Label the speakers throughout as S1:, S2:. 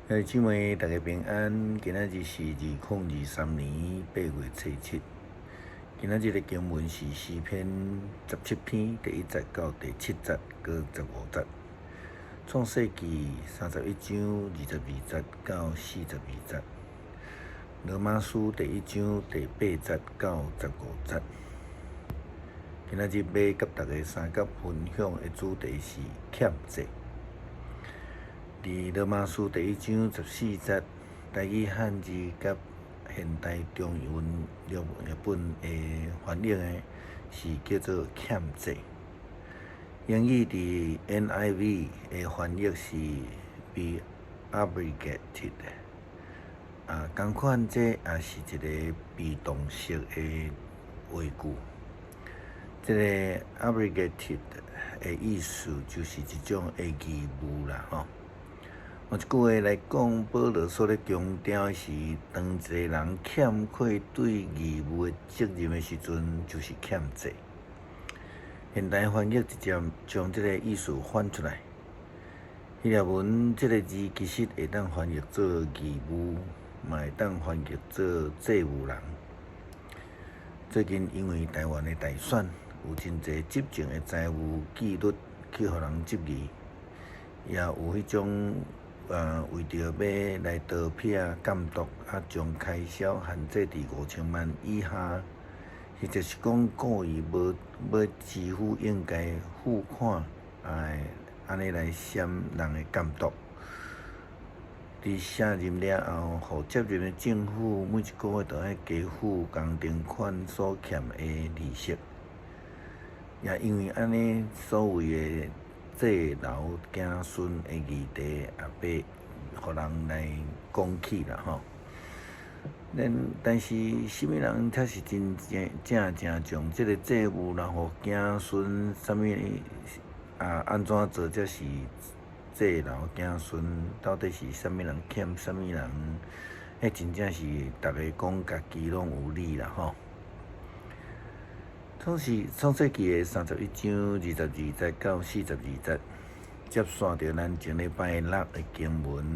S1: 兄弟姊妹，大家平安。今仔日是2023年8月初7。今仔日的經文是詩篇17篇第1節到第7節，閣15節。創世記31章22節到42節。羅馬書第1章第8節到15節。今仔日欲佮大家相佮分享的主題是欠債。佇羅馬書第1章14節，台語漢字佮現代中文譯本的翻譯呢，是叫做欠債。英語佇 NIV 的翻譯是 be obligated，啊，仝款這也是一个被動式的話句。這个 obligated 的意思就是一種的義務啦，吼。換一句話來講，保羅所咧強調的是，當一個人欠缺對義務的責任的時陣，就是欠債。現代翻譯直接將這个意思翻出來。希臘文這个字其實會當翻譯做義務，嘛會當翻譯做債務人。最近因為台灣的大選，有真濟執政的財務紀律去予人質疑，也有彼種為著欲來逃避監督，啊，將開銷限制佇5000萬以下，或者是講故意無欲支付應該付款，按呢來閃人的監督。佇卸任了後，負責任的政府每一个月都愛加付工程款所欠的利息。也因為按呢，所謂的債留子孫的議題也欲予人來講起啦吼。咱但是啥物人才是真正正正將這个債務留予子孫？啥物啊？按怎做才是債留子孫？到底是啥物人欠啥物人？彼真正是逐个講家己攏有理啦吼。創世記的31章22節到42節，接續著咱前禮拜六的經文，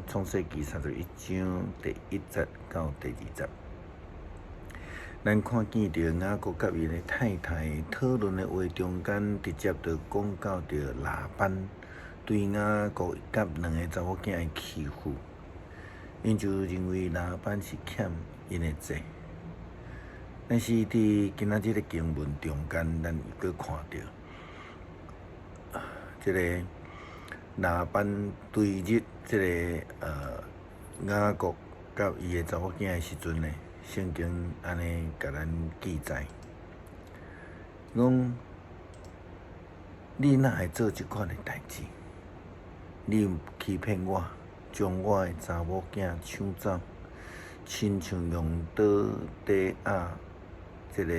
S1: 創世記31章第1節到第2節。咱看見著雅各佮伊的太太討論的話中間，直接就講到著拉班對雅各佮兩个查某囝的欺負，𪜶就認為拉班是欠𪜶的債。但是佇今仔日的經文中間，咱又閣看著，這个拉班對日這个雅各佮伊的查某囝的時陣呢，聖經按呢共咱記載，講你哪會做這款的代誌？你欺騙我，將我的查某囝搶走，親像用刀塊壓這个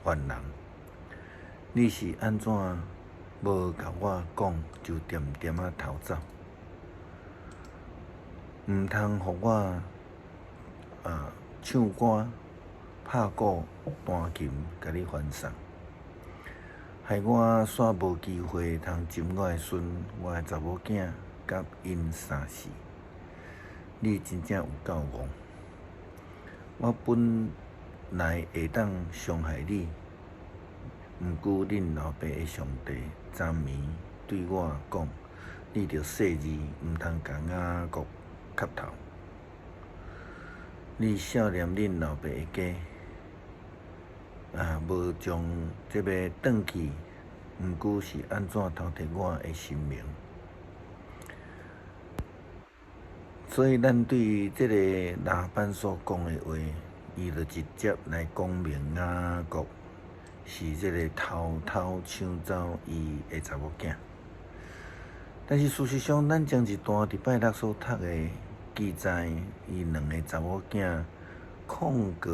S1: 犯人，你是按怎無共我講，就恬恬仔逃走？毋通予我唱歌、拍鼓、彈琴，共你歡送，害我煞無機會通斟我的孫、我的查某囝佮𪜶相視。你真正有夠戇！我本來會當傷害你，毋過恁老爸的上帝昨暝對我講，你著細膩，毋通共雅各磕頭。你數念恁老爸的家，啊，無將這欲轉去，毋過是按怎偷提我的性命？所以，咱對這个拉班所講的話，伊就直接來講明雅各是這个偷偷搶走伊的查某囝。但是事實上，咱前一段佇拜六所讀的記載，伊兩个查某囝控告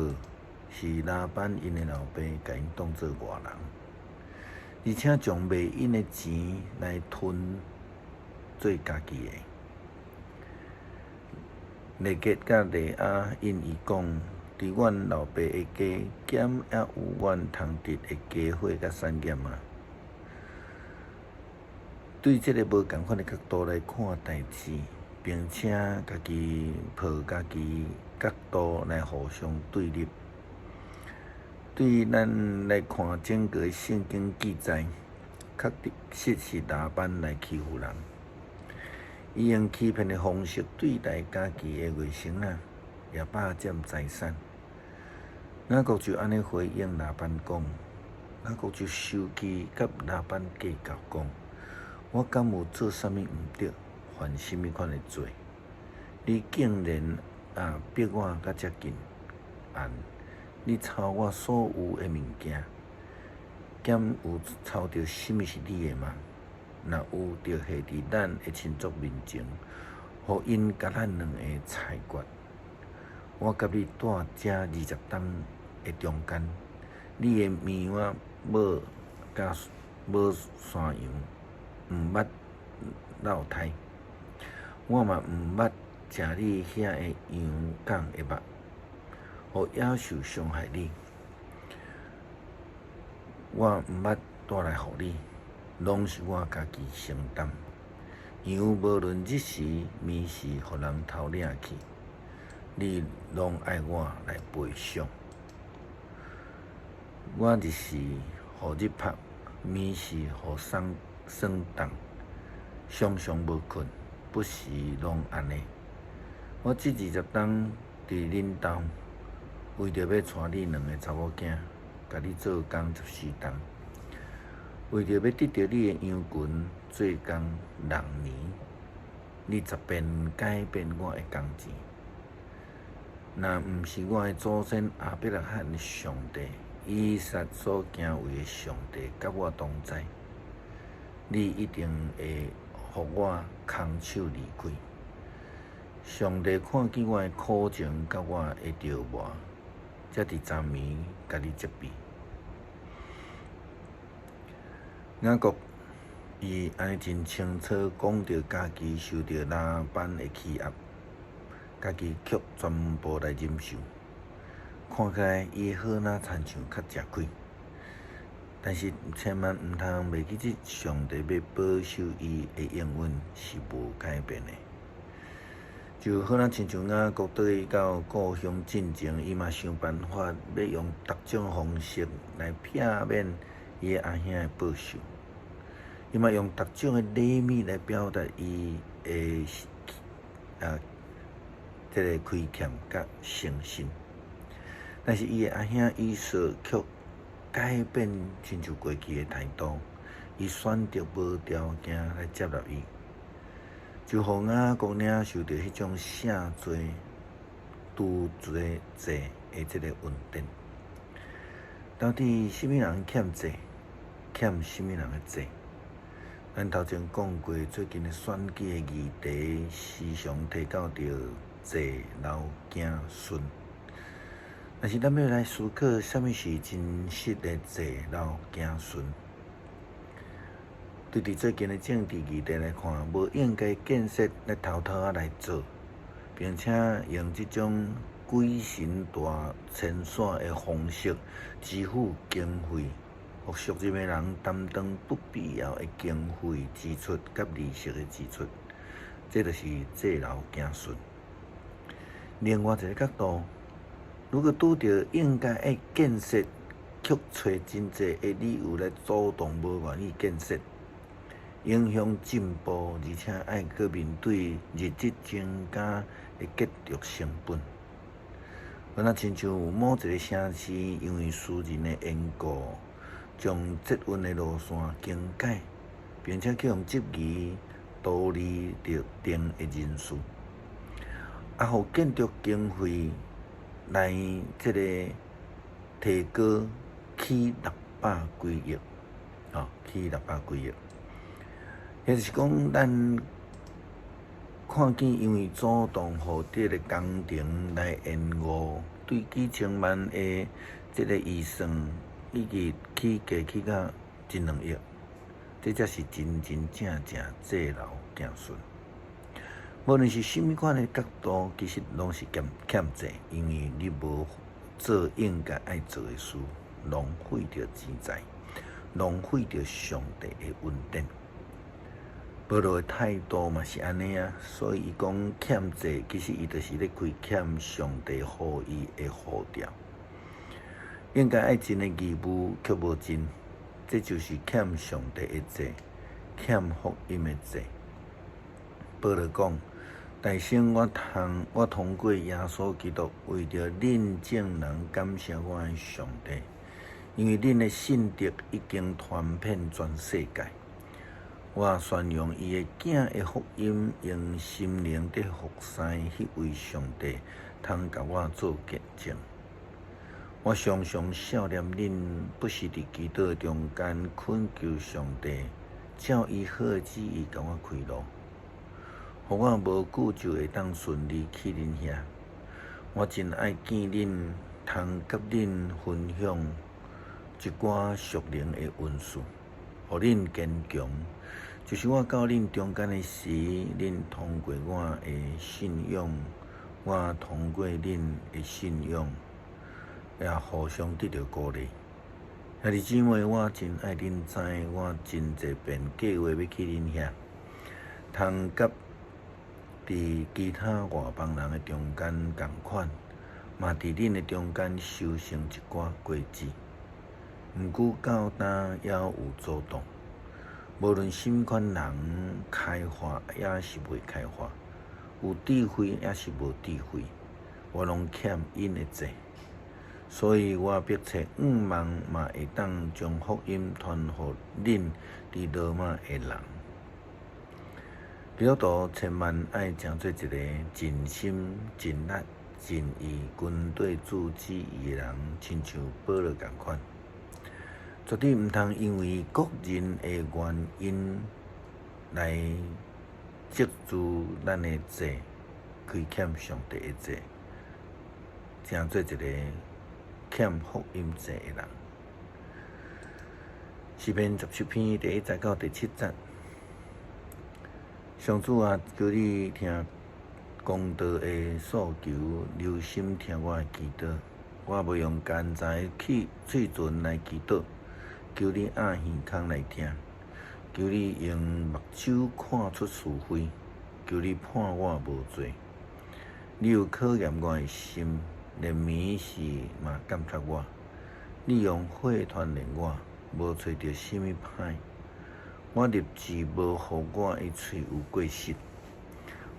S1: 是拉班𪜶的老爸共𪜶當做外人，而且將賣𪜶的錢來吞做家己的。拉結佮利亞因伊講，佇阮老爸的家，敢猶有阮通得的家伙佮產業嗎？對這个無仝款的角度來看代誌，並且家己抱家己角度來互相對立。對咱來看整個聖經記載，確實是拉班來欺負人。伊用欺騙的方式對待家己的外甥仔，也霸佔財產。雅各就按呢回應拉班講，雅各就生氣，佮拉班計較講：我敢有做啥物毋對，犯啥物款的罪？你竟然啊逼我到遮近，按你抄我所有的物件，敢有抄著啥物是你的嗎？若有，就下佇咱的親族面前，予𪜶共咱兩個裁決。我佮你蹛遮20冬的中間，你的綿母佮母山羊毋捌落胎，我嘛毋捌食你遐的羊犅的肉，予野獸傷害你。我毋捌帶來予你，攏是我家己承擔。羊無論日時暝時，予人偷領去，你攏愛我來賠償。我日時予日曝，暝時予霜凍，常常無睏，不時攏按呢。我這20冬佇恁兜，為著欲娶你兩个查某囝，共你做工14冬，為著欲得著你的羊群做工6年，你10遍改變我的工錢。若毋是我的祖先亞伯拉罕的上帝，以撒所敬畏的上帝，佮我同在，你一定會予我空手離開。上帝看見我的苦情，佮我的折磨，才佇昨暝共你責備。雅各伊按呢真清楚講著家己受著拉班的欺壓，家己卻全部來忍受。看起來伊好若親像較食虧，但是千萬毋通袂記得上帝欲保守伊的應允是無改變的。就好若親像雅各倒去到故鄉進前，伊嘛想辦法欲用逐種方式來避免伊的阿兄的報仇。伊嘛用逐種的禮物來表達伊的這个虧欠佮誠信。但是伊的阿兄以掃卻改變親像過去的態度，伊選擇無條件來接納伊，就予雅各領受著彼種赦罪、除罪祭的這个恩典。到底啥物人欠債？欠啥物人的債？咱頭前講過，最近的選舉的議題時常提到著濟老子孫。但是咱欲來思考，啥物是真實的濟老子孫？對佇最近的政治議題來看，無應該建設來偷偷仔來做，並且用這種鬼神大遷徙的方式支付經費，予熟入的人擔當不必要的經費支出佮利息的支出，這就是濟老子孫。另外一个角度，如果拄著應該愛建設，卻揣真濟的理由來阻擋，無願意建設，影響進步，而且愛閣面對日益增加的建築成本。敢若親像有某一个城市，因為私人的緣故，將捷運的路線更改，並且去予質疑逃離著定的人數，啊，予建築經費來這個提高起600幾億，吼，起600幾億。也就是講，咱看見因為阻擋予這个工程來延誤，對幾千萬的這个預算已經起價起到一兩億，這才是真真正正濟老子孫。無論是啥物款的角度，其實攏是欠債，因為你無做應該愛做的事，浪費著錢財，浪費著上帝的恩典。保羅的態度嘛是按呢啊，所以伊講欠債，其實伊就是咧虧欠上帝予伊的呼召。應該愛盡的義務卻無盡，這就是欠上帝的債，欠福音的債。保羅講：大聖，我通過耶穌基督為著恁眾人感謝我的上帝，因為恁的信德已經傳遍全世界。我宣揚伊的囝的福音，用心靈佇服侍彼位上帝，通共我做見證。我常常想念恁，不時佇祈禱中間懇求上帝，照伊好的旨意共我開路，予我無久就會當順利去恁遐。我真愛見恁，通佮恁分享一寡屬靈的恩賜，予恁堅強。就是我到恁中間的時，恁通過我的信仰，我通過恁的信仰，也互相得著鼓勵。兄弟姊妹，我真愛恁知，我真濟遍計劃欲去恁遐，通佮佇其他外邦人的中間仝款，嘛佇恁的中間收成一寡果子。毋過到今猶有阻擋。無論啥物款人開化抑是未開化，有智慧抑是無智慧，我攏欠𪜶的債。所以我迫切向望嘛會當將福音傳予恁佇羅馬的人。基督徒千萬愛成做一个盡心、盡力、盡意跟綴主旨意的人，親像保羅仝款，絕對毋通因為個人的原因來斥資咱的債，虧欠上帝的債，成做一个欠福音債的人。詩篇17篇第1節到第7節，上主啊，求你聽公道的訴求，留心聽我的祈禱。我袂用奸詐的喙唇來祈禱，求你掩耳孔來聽，求你用目睭看出是非，求你判我無罪。你有考驗我的心，連暝時嘛監察我。你用火鍛鍊我，無揣著啥物歹。我立志無予我的喙有過失。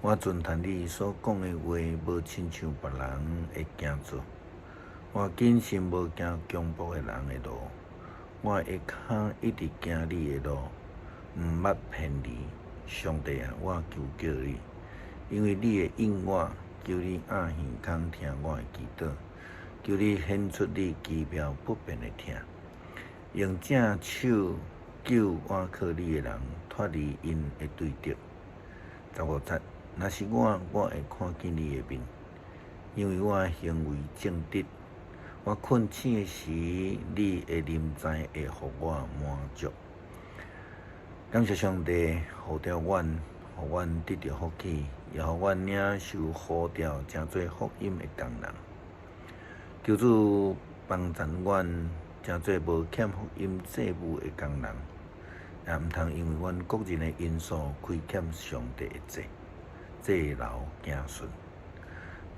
S1: 我遵行你所講的話，無親像別人的行做。我謹慎無行強暴的人的路，我的跤一直行你的路，毋捌偏離。上帝啊，我求叫你，因為你會應我，求你掩耳孔聽我的祈禱，求你顯出你奇妙不便的疼，用正手救倚靠你的人脫離𪜶的對敵。15節，若是我，我會看見你的面，因為我的行為正直。我困醒的時，你的臨在會予我滿足。感謝上帝呼召阮，予阮得著福氣，也予阮領受呼召，成做福音的工人。求主幫贊阮，成做無欠福音債務的工人，也毋通因為阮個人的因素虧欠上帝的債，債留子孫。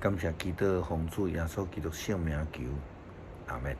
S1: 感謝祈禱，奉主耶穌基督聖名求，阿們。